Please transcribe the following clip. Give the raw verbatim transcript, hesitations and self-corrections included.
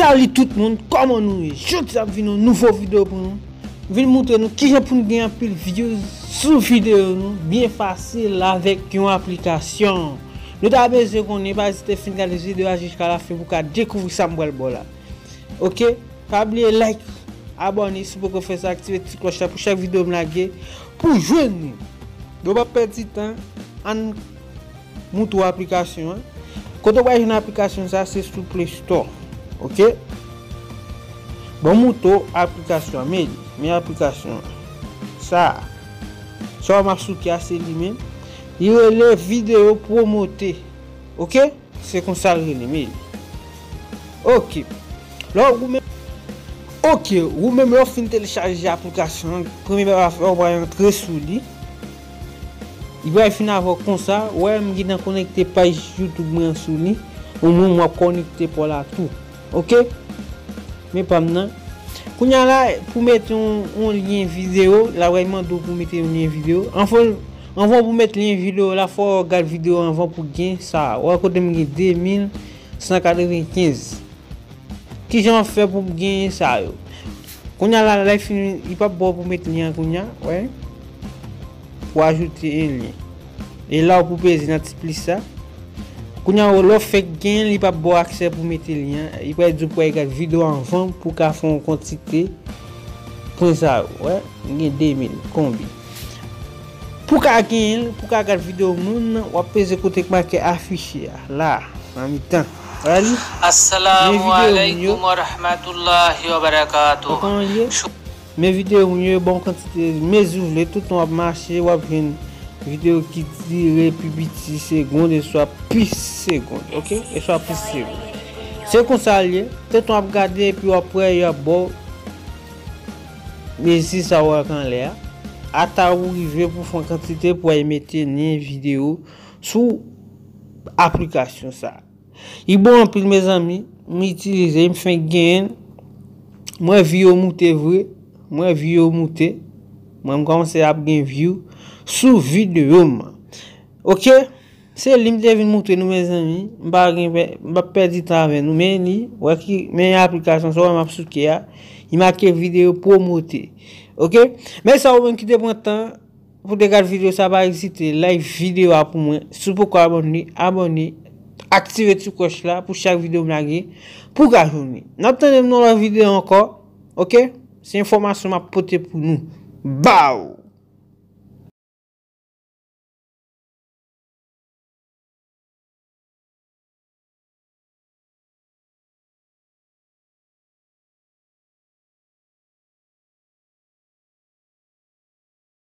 Salut tout moun, kòman nou ye? Jodi a m vin yon nouvo videyo pou nou. M vin montre nou kijan pou n gen anpil views sou videyo nou byen fasil avèk yon aplikasyon. Nou ta bezwen konnen, pa ezite fin gade videyo a jiska lafen pou w ka dekouvri sa m pral ba w la. Ok? Pa bliye like, abòne si w poko fè sa, aktive ti klòch la pou chak videyo m lage pou w jwenn li. Bon, pa pèdi tan, ann montre w aplikasyon an. Kote w pral jwenn aplikasyon sa, se sou Play Store. Ok? Bon, montre w aplikasyon an. Men li, men aplikasyon an. Sa a. Sa w m ap souke a, se li menm. Li rele Vidéo Promoter. Ok? Se konsa l rele, men li. Ok. Lè w menm, ok, ou menm lè w fin telechaje aplikasyon an, premye bagay w ap fè, w pral antre sou li. Li pral fin avè w konsa, w wè m gentan konekte paj YouTube mwen an sou li, ou menm w ap konekte pa w la tou. Ok? Men pa m nan. Kounye a la, pou mete yon, yon lyen videyo, la pral mande w pou mete yon lyen videyo. Anvan, anvan pou mete lyen videyo la, fò w gad videyo anvan pou gen sa. Wè kote m gen de mil san katrevenkenz. Kijan w ap fè pou w genyen sa yo? Kounye a la, lè fini, li p ap ba w pou mete lyen an kounye a, wè. Pou ajoute yon lyen. E la w pou peze nan ti plis sa. Kounye a, lè w fèk genyen, li p ap ba w aksè pou mete lyen an. Li pral di w pou w al gad videyo anvan pou w ka fè yon kantite pwen sa yo, wè. M gen de mil, konbyen? Pou w ka genyen l, pou w ka gad videyo moun nan, w ap peze kote k make afiche a, la, nan mitan. Wè li? Men videyo moun yo. Asalaamu aleykum warahmatullahi wabarakatuh. Ou konn li ye? Men videyo moun yo, bon kantite mezi w vle, tout tan w ap mache, w ap jwenn videyo ki dire pi piti segonn, e swa plis segonn, ok? E swa plis segonn. Se konsa l ye, tout tan w ap gade, epi w ap wè, y ap ba w mezi sa w wè k anlè a, ata ou rive pou fè yon kantite pou w al mete lyen videyo sou aplikasyon sa. Li bon anpil, mezanmi, m itilize, m fenk genyen l. M wè view yo moute vre, m wè view yo moute. Mwen, m kòmanse ap gen view sou videyo m. Ok? Se li m te vin montre nou, mezanmi. M pa gen pè-, m p ap pèdi tan avè nou. Men li, wè ki, men aplikasyon sa w wè m ap souke a. Li make Vidéo Promoter. Ok? Men sa ou menm ki te pran tan pou te gad videyo sa, pa ezite like videyo a pou mwen. Si w poko abòne, abòne. Aktive ti klòch la pou chak videyo m lage, pou w ka jwenn li. N ap tande m nan lòt videyo ankò. Ok? Se enfòmasyon m ap pote pou nou. Baw!